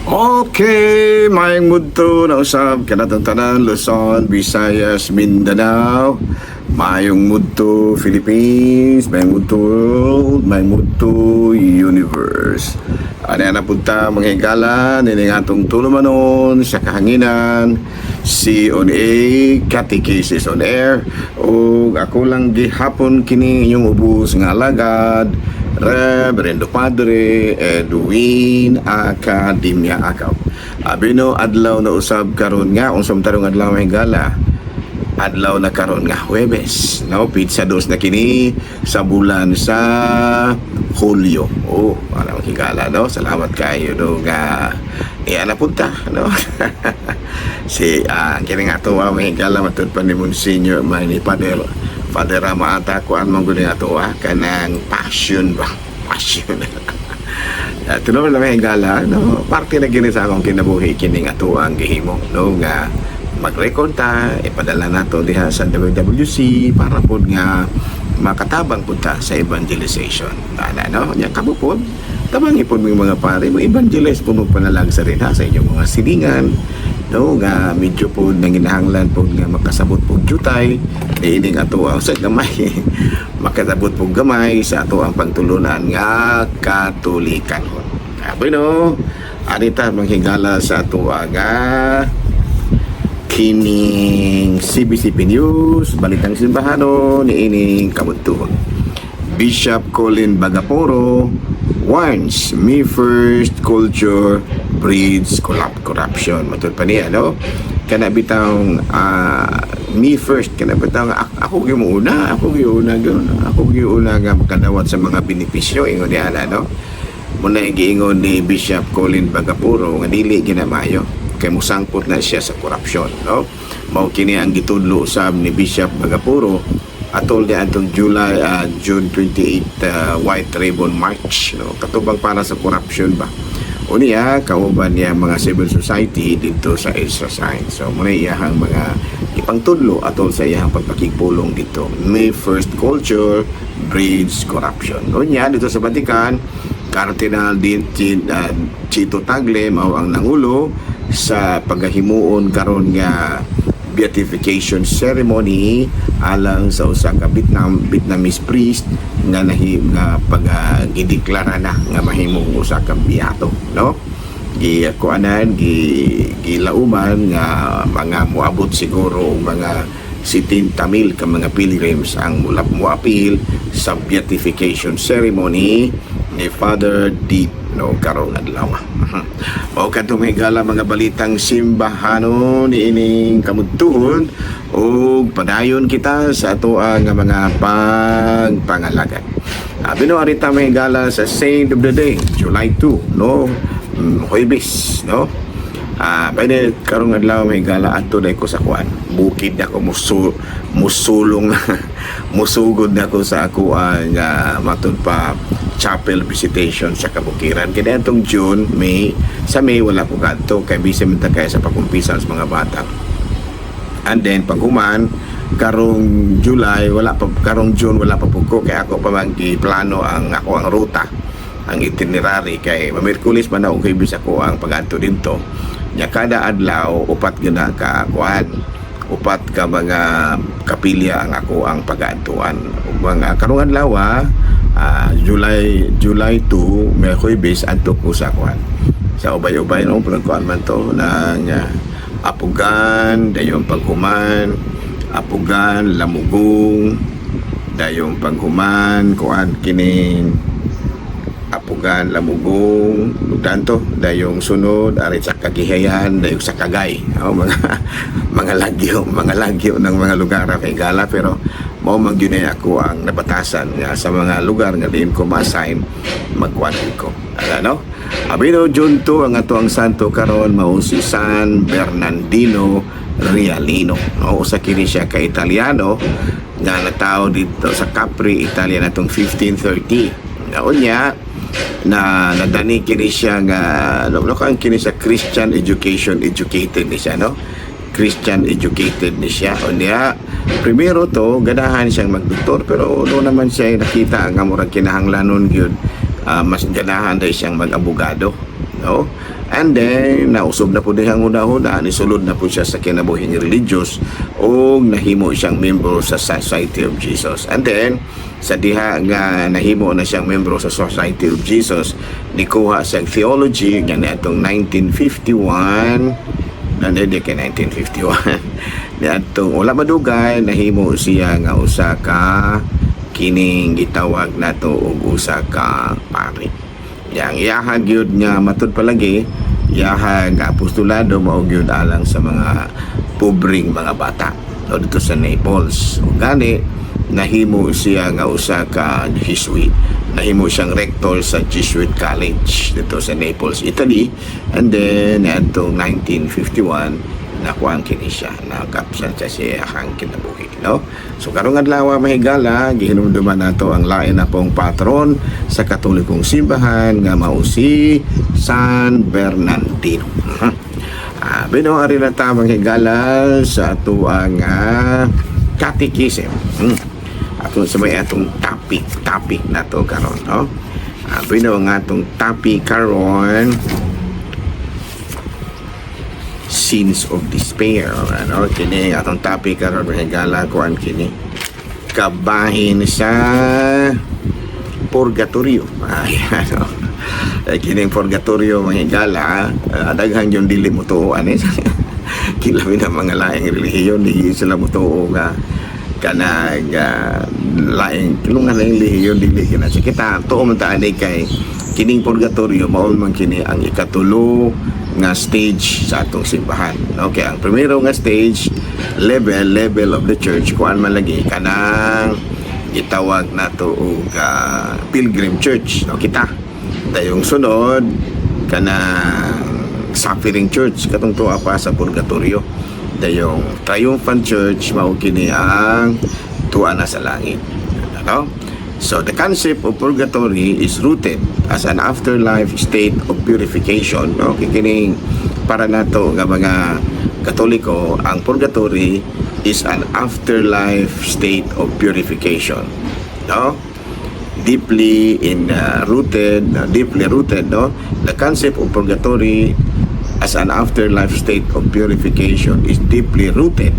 Okay, maayong mudto na usab kanatong tanan, Luzon, Visayas, Mindanao. Maayong mudto Philippines, maayong mudto world, maayong mudto universe. Ano na punta, mga higala, nining atong tulumanon sa kahanginan, si on A, Catechesis on Air, ug ako lang gihapon kini inyong ubos nga alagad, Reverendo Padre Edwin Academia Akaw. Abino, adlaw na usab karon nga unsa man tarong adlaw, may gala? Adlaw na karon nga Huwebes, no? Petsa 2 na kini sa bulan sa Hulyo. Oh, para makigala, no? Salamat kayo, no, nga iya na punta, no? Si kini nga ato may higala, matud pa ni Monsignor, may ni Father Father Rama ata, kuan man gud ato kanang passion ba? Passion. Tinuod lang, higala, no? Parte na gini sa akong kinabuhi kini nga ato ang gihimo, no, nga mag-record ta, ipadala nato diha sa WWC para pod nga makatabang pud ta sa evangelization. Ana, no? Nya kamo pod, tabangi pod mo mga pare mo, evangelize po mo, panalag sa rin ha sa inyong mga silingan, no, nga medyo pod nanginahanglan pod nga makasabot pod jutay niining ato ang sa gamay, makasabot pod gamay sa ato ang pagtulunan nga Katolikan. Bueno, arita manghigala sa ato nga kining CBCP News, Balitang Simbahano, niining kabuntuon. Bishop Colin Bagaporo warns me first culture breeds corruption. Matud pa niya, no? Kana bitang me first, kana bitang ako gyud una, ako gyud una gyud, ako gyud una nga makadawat sa mga benepisyo, ingon niya, no? Muna giingon ni Bishop Colin Bagapuro nga dili ginamayo kay musangpot na siya sa korupsyon, no? Mao kini ang gitudlo usab ni Bishop Bagapuro atol ni atong July June 28 White Ribbon March, no, katubang para sa corruption ba. Unya kauban niya mga civil society dito sa Ezra Sign. So muna iyahang mga ipangtudlo atol sa iyahang pagpakigpulong dito. Me first culture breeds corruption. Unya dito sa Vatican, Cardinal Chito Tagle mao ang nangulo sa paghahimuon karon nga beatification ceremony alang sa usa ka Vietnamese priest nga nahi nga pag gideklara na nga mahimong usa ka beato, no? Gi kuanan, gi gilauman nga mga moabot siguro og mga 70,000 ka mga pilgrims ang mulap moapil sa beatification ceremony ni Father Deep, no, karong adlaw. Mao kadtong higala mga balitang simbahano niining kamudtuhon ug padayon kita sa ato nga mga pagpangalagan. Abi no, arita may higala sa Saint of the Day, July 2, no? Huwebes, no? Pwede karong adlaw, may gala, adto na ko sa kuan. Bukid na ako musulong, musugod na ako sa ako ang matud pa chapel visitation sa kabukiran. Kaya itong June, May, sa May wala ko kadto kay busy man ta kay sa pagkumpisal sa mga bata. And then paghuman karong July wala pa, karong June wala pa pud ko kay ako pa man plano ang ako ang ruta, ang itinerary, kay Miyerkules man na og Huwebes ako ang pagadto didto. Nya kada adlaw upat gyud na ka kuan, upat ka mga kapilya ang ako ang pag-aadtuan. Ug mga karong adlaw, July 2, may Huwebes, adto ko sa kuan sa ubay-ubay, no? Kuan man to ng Apugan, dayon paghuman Apugan, Lamugong, dayon paghuman kuan kining Apugan, Lamugong, tanto dayong sunod ari sa Kagihayan, dayong sa Kagay. Oh, mga lagyo, mga lagyo ng mga lugar kay gala, pero mao man gyud ako ang nabatasan nga sa mga lugar nga diin ko ma-assign, magkuan ko. Ala, no? Abino, June 2 ang ato ang santo karon mao si San Bernardino Realino. No, usa kini siya ka Italiano nga natawo dito sa Capri, Italia natong 1530. Unya na nadani kini siya nga no, no kan kini siya Christian education, educated ni siya, no? Christian educated ni siya. Unya primero to ganahan siyang magdoktor, pero no naman siya nakita nga murag kinahanglanon gyud, mas ganahan dahil siyang mag-abogado. no? And then nausob na po dihang una-una, nisulod na po siya sa kinabuhing religious ug nahimo siyang membro sa Society of Jesus. And then sa diha nga nahimo na siyang membro sa Society of Jesus, nikuha sa theology nga niadtong 1951 na, hindi kay 1951, niadtong wala madugay nahimo siya nga usa ka kining gitawag nato og usa ka pari. Yang iyaha gyud nga matud palagi iyaha nga apostolado mao gyud alang sa mga pobreng mga bata, no, dito sa Naples. Ug gani nahimo siya nga usa ka Jesuit. Nahimo siyang rector sa Jesuit College dito sa Naples, Italy. And then adtong 1951 nakuha kini siya, nakapsan siya sa iyahang kinabuhi, no? So karong adlaw, mahigala, gihinumduman nato ang lain na pong patron sa Katolikong simbahan nga mao si San Bernardino. Bino ari na ta, mga higala, sa atuang catechism. Ato sa may atong topic topic na to karon, no? Bino ang atong topic karon, scenes of despair, ano? Kini atong topic karon, mga higala, kuan kini, kabahin sa purgatorio. Ay, ano eh, kining purgatorio, mga higala, daghan yung dili mo tuo ani. Kilabi na mga laing relihiyon, di sila mo tuo nga kanang laing kilungan laing relihiyon dili kina sa kita tuo man ta ani kay kining purgatorio mao man kini ang ikatulo nga stage sa atong simbahan. Okay, ang primero nga stage, level level of the church, kuan man lagi kanang gitawag nato og pilgrim church, no? Kita dayong sunod kanang suffering church, katong tuwa pa sa purgatorio. Dayong triumphant church, mao kini ang tuwa na sa langit, ano? So the concept of purgatory is rooted as an afterlife state of purification, no? Kay kining para nato nga mga Katoliko, ang purgatory is an afterlife state of purification, no? Deeply in rooted deeply rooted, no? The concept of purgatory as an afterlife state of purification is deeply rooted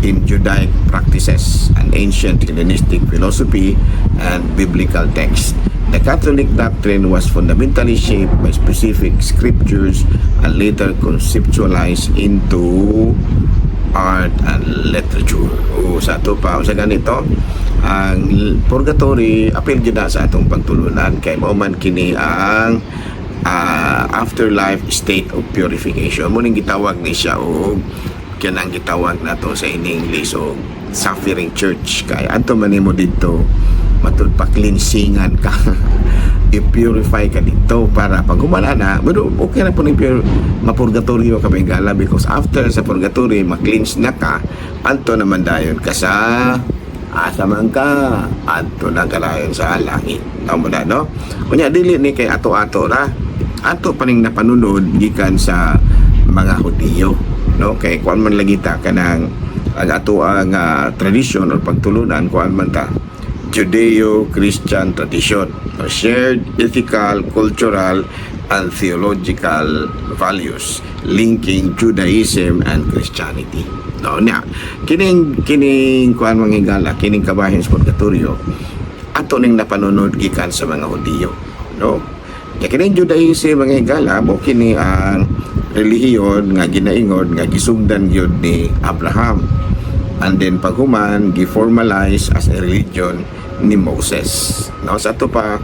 in Judaic practices and ancient Hellenistic philosophy and biblical texts. The Catholic doctrine was fundamentally shaped by specific scriptures and later conceptualized into art and literature. O sa ato pa, sa ganito, ang purgatory apil gyud na sa atong pagtulunan kay mao man kini ang afterlife state of purification. Mo ning gitawag ni siya og kanang gitawag nato sa in English og suffering church kay adto man nimo didto matud pa cleansingan ka, i-purify ka dito para pag humana na. Pero okay na po ni pure mapurgatorio ka bengala because after sa purgatory ma-cleanse na ka, anto naman dayon ka sa asa man ka, adto na kalayon sa langit. Tama na, no? Unya dili ni kay ato-ato ra, ato pa ning napanunod gikan sa mga Hudiyo, no? Kay kuan man lagi ta, kanang ang ato ang tradisyon or pagtulunan, kuan man ta, Judeo-Christian tradition, no? Shared ethical, cultural and theological values linking Judaism and Christianity, no? Nya kining kining kuan, mga higala, kining kabahin sa purgatorio ato ning napanunod gikan sa mga Hudiyo, no? Kaya kining Judaism, mga higala, mo kini ang relihiyon nga ginaingon nga gisugdan gyud ni Abraham and then paghuman gi-formalize as a religion ni Moses, no? Sa ato pa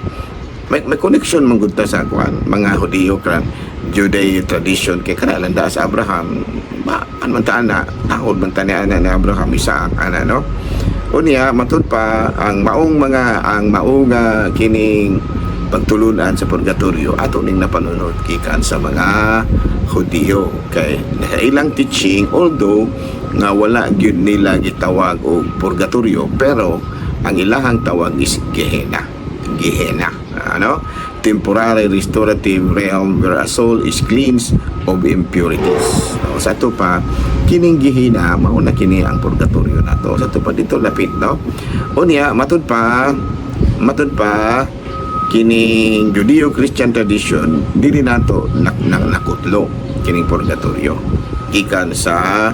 may connection man gud ta sa kuan, mga Hudiyo kan Judaic tradition kay kana lang da sa Abraham ba an man ta ana, taod man ta ni ana ni Abraham, Isaac ana, no? Unya matud pa ang maong mga ang maong kining pagtulunan sa purgatorio ato ning napanunod gikan sa mga Hudiyo kay sa ilang teaching, although nga wala gyud nila gitawag og purgatorio, pero ang ilahang tawag is Gehenna. Gehenna, ano, temporary restorative realm where a soul is cleansed of impurities. So, sa ato pa kining Gehenna mao na kini ang purgatorio nato. Sa ato pa dito lapit, no? Unya matud pa Kining Judeo-Christian tradition, dili nato nakutlo kining purgatorio gikan sa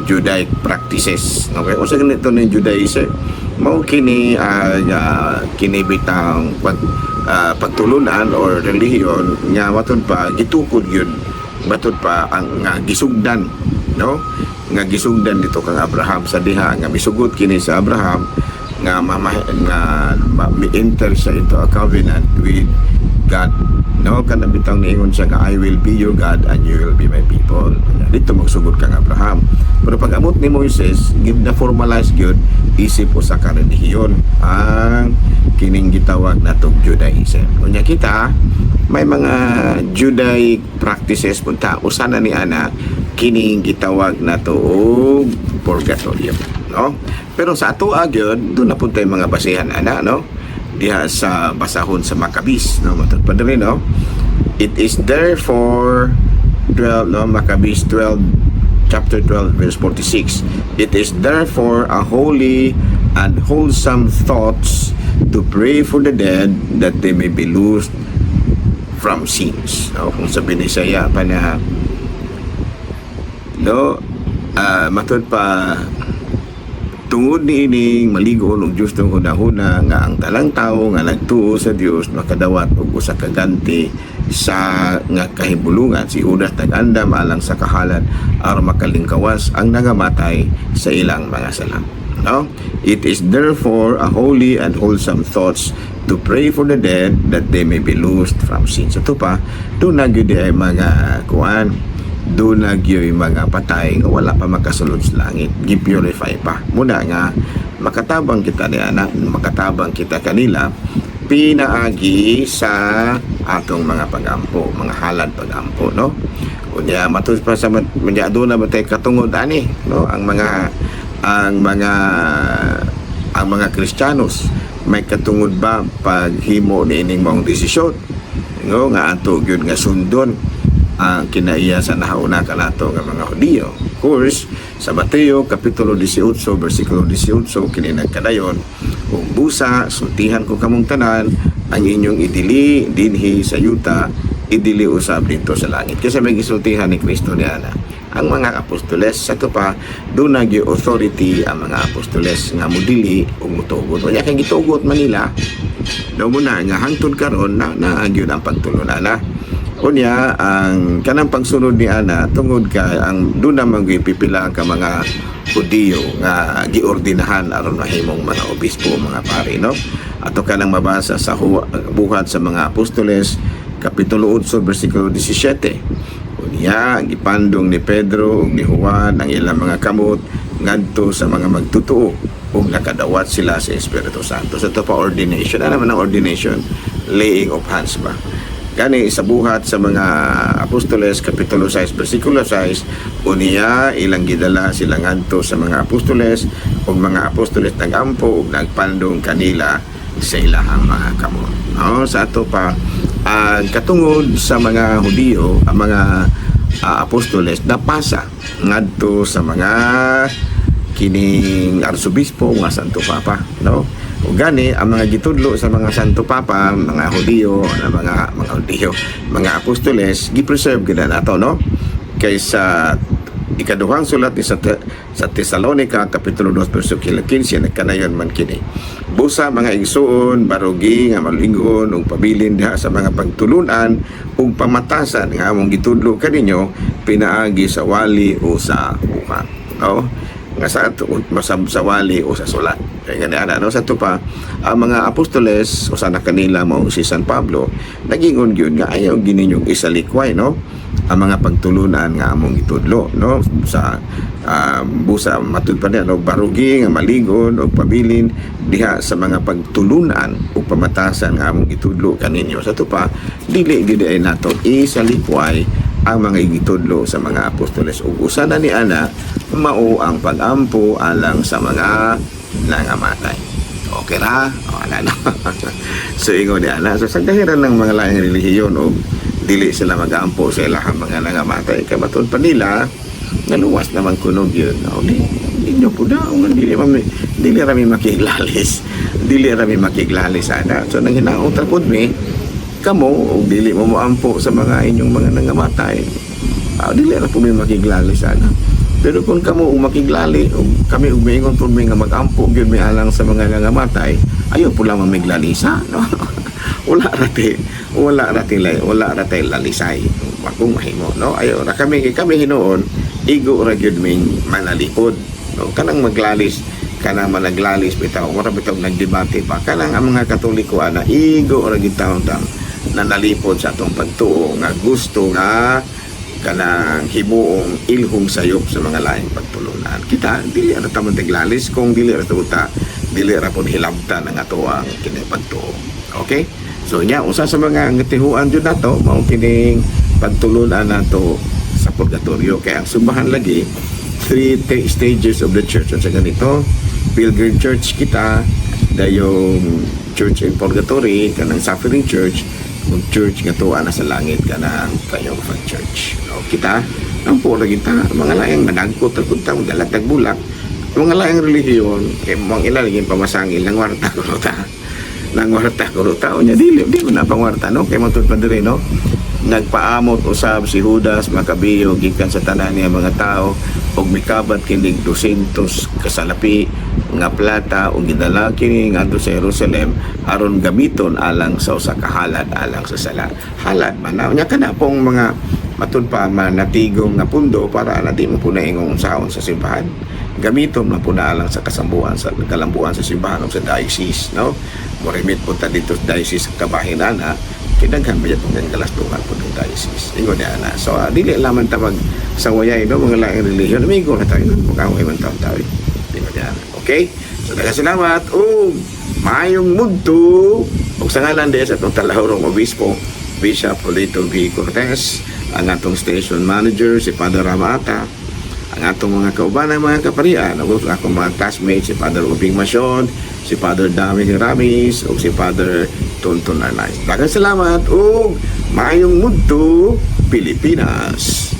Judaic practices. Okay, unsa ganito ning Judaism? Mao kini kini bitang pagtulunan or relihiyon nga matud pa gitukod yun, matud pa ang nga gisugdan, no, nga gisugdan dito kang Abraham sa diha nga misugot kini sa Abraham nga mama nga mi-enter siya into a covenant with God, no? Kanang bitang niingon siya nga, "I will be your God and you will be my people." Dito magsugod kang Abraham, pero pag amot ni Moises, give na formalize gyud isip usa ka relihiyon ang kining gitawag natong Judaism. Unya kita may mga Judaic practices punta, usa na ni ana kining gitawag nato og purgatorio, no? Pero sa ato gyud, doon na punta yung mga basehan ana, no, diha sa basahon sa Maccabees, no? Matud pa diri, no, it is therefore 12, no, Maccabees 12, chapter 12 verse 46: "It is therefore a holy and wholesome thoughts to pray for the dead that they may be loosed from sins," no? Kung sa Binisaya pa na, no, matud pa, tungod niining maligo og Diyos ng hunahuna nga ang talang tao nga nagtuo sa Dios makadawat og usa ka ganti sa nga kahibulungan. Si Judas nag-andam alang sa kahalan aron makalingkawas ang nangamatay sa ilang mga sala, no? It is therefore a holy and wholesome thoughts to pray for the dead that they may be loosed from sins. Ito pa, doon na gyud ay mga kuan, doon na gyud mga patay nga wala pa makasulod sa langit, gi-purify pa muna nga makatabang kita ni ana, makatabang kita kanila pinaagi sa atong mga pagampo, mga halad pagampo, no? Unya matud pa sa unya doon na ba tay katungod ani, no? Ang mga Kristiyanos may katungod ba paghimo niining maong desisyon, no, nga ato gyud nga sundon ang kinaiya sa nahauna kanato nga mga Hudiyo? Of course, sa Mateo kapitulo 18 bersikulo 18 kini nagkadayon: "Kung busa sultihan ko kamong tanan, ang inyong idili dinhi sa yuta, idili usab dito sa langit." Kasi may gisultihan ni Kristo ni ana ang mga apostoles. Sa to pa, doon na authority ang mga apostoles nga mudili ug mutugot. Unya kay gitugot man nila, daw mo na nga hangtod karon na naa gyud ang pagtulunan na. Unya ang kanang pagsunod ni ana, tungod kay ang doon naman gyud pipila ka mga Hudiyo nga giordinahan aron mahimong mga obispo o mga pari, no? Ato kanang mabasa sa Buhat sa mga Apostoles kapitulo 8 bersikulo 17: "Unya gipandong ni Pedro ug ni Juan ang ilang mga kamot ngadto sa mga magtutuo ug nakadawat sila sa Espiritu Santo." Sa ito pa, ordination. Ano naman ang ordination? Laying of hands ba? Gani sa Buhat sa mga Apostoles kapitulo 6 bersikulo 6: "Unya ilang gidala sila ngadto sa mga apostoles ug mga apostoles nagampo ug nagpandong kanila sa ilahang mga kamot." No, sa ato pa, ang katungod sa mga Hudiyo, ang mga apostoles napasa ngadto sa mga kining arsobispo nga Santo Papa, no? Ug gani ang mga gitudlo sa mga Santo Papa, mga Hudiyo, ang mga Hudiyo, mga apostoles, gi-preserve gid na nato, no? Kay sa ikaduhang sulat ni sa Tesalonica kapitulo 2 bersikulo 15, nagkanayon man kini: "Busa, mga igsuon, barugi nga malingon ug pabilin diha sa mga pagtulunan ug pamatasan nga among gitudlo kaninyo pinaagi sa wali o sa buhat," no? Nga sa masab sa wali o sa sulat. Kaya gani ana, no? Sa to pa, ang mga apostoles, usa na kanila mao si San Pablo, nagingon gyud nga ayaw gininyong isalikway, no, ang mga pagtulunan nga among gitudlo, no? Sa busa matud pa niya, no, barugi nga maligon og pabilin diha sa mga pagtulunan ug pamatasan nga among gitudlo kaninyo. Sa to pa, dili gid ay nato isalikway ang mga gitudlo sa mga apostoles, ug usa na ni ana mao ang pagampo alang sa mga nangamatay. Okay ra? O, ana na. So ingon ni ana, so sa gahiran ng mga laing relihiyon og dili sila magampo sa ilahang mga nangamatay, kay matud pa nila naluwas naman kunog yun, no? Di, Inyo po na, kung dili rami makiglalis. Dili rami makiglalis ana. So nang hinaot ra pud mi kamo og dili mo moampo sa mga inyong mga nangamatay. Dili ra po mi makiglalis ana. Pero kung kamo og makiglali og kami og miingon po mi nga magampo gyud mi alang sa mga nangamatay, ayaw po lang mamiglalisa, no? Wala ra tay lalisay kung mahimo, no? Ayaw ra kami kay kami hinuon igo ra gyud ming manalipod, no? Kanang maglalis, kanang managlalis bitaw, mura bitaw nagdebate pa kanang ang mga Katoliko ana, igo ra gyud taon tang nanalipod sa atong pagtuo nga gusto nga kanang himuong ilhong sayop sa mga laing pagtulunan. Kita dili ra ta maglalis kung dili ra ta dili ra pud hilabtan ang atoang kini pagtuo. Okay? So nya usa sa mga ngatihuan jud nato mao kining pagtulunan nato sa purgatorio, kay ang simbahan lagi three stages of the church. Unsa ganito? Pilgrim church kita, dayong church in purgatory, kanang suffering church, ug church nga tuwa na sa langit, kanang triumphant church. No, kita ang pura kita mga laing managkot ra pud ta, magalatag bulak mga laing relihiyon kay mga ila lagi pamasangil ng warta kuno ta, nangwarta kuno ta. Unya dili di mo na pangwarta, no? Kay matud pa diri, no, nagpaamot usab si Judas Macabeo gikan sa tanan niya mga tao ug mikabat kining 200 kasalapi nga plata ug gidala kini ngadto sa Jerusalem aron gamiton alang sa usa ka halad alang sa sala. Halad man na. Unya kana pong mga matud pa manatigong nga pundo para na di mo po na ingong saon sa simbahan, gamiton man po na alang sa kasambuan, sa kalambuan sa simbahan o sa diocese, no? Morimit po ta dito sa diocese kabahin ana, kinaghan ba itong galastuhan po ng diocese, ingon niya ana. So dili lamang ta mag sawayay, no, mga laing relihiyon, amigo na tayo, mag-away man taon tayo, ingon niya ana. Okay, so daghang salamat ug maayong mudto. Ug sa ngalan din sa atong talahurong obispo, Bishop Polito V. Cortez, ang atong station manager si Father Ramata, ang atong mga kauban, mga kaparian, ug akong mga classmates, si Father Ubing Masion, si Father Dami Ramis, ug si Father Tonton Arnaiz. Daghang salamat ug maayong mudto, Pilipinas.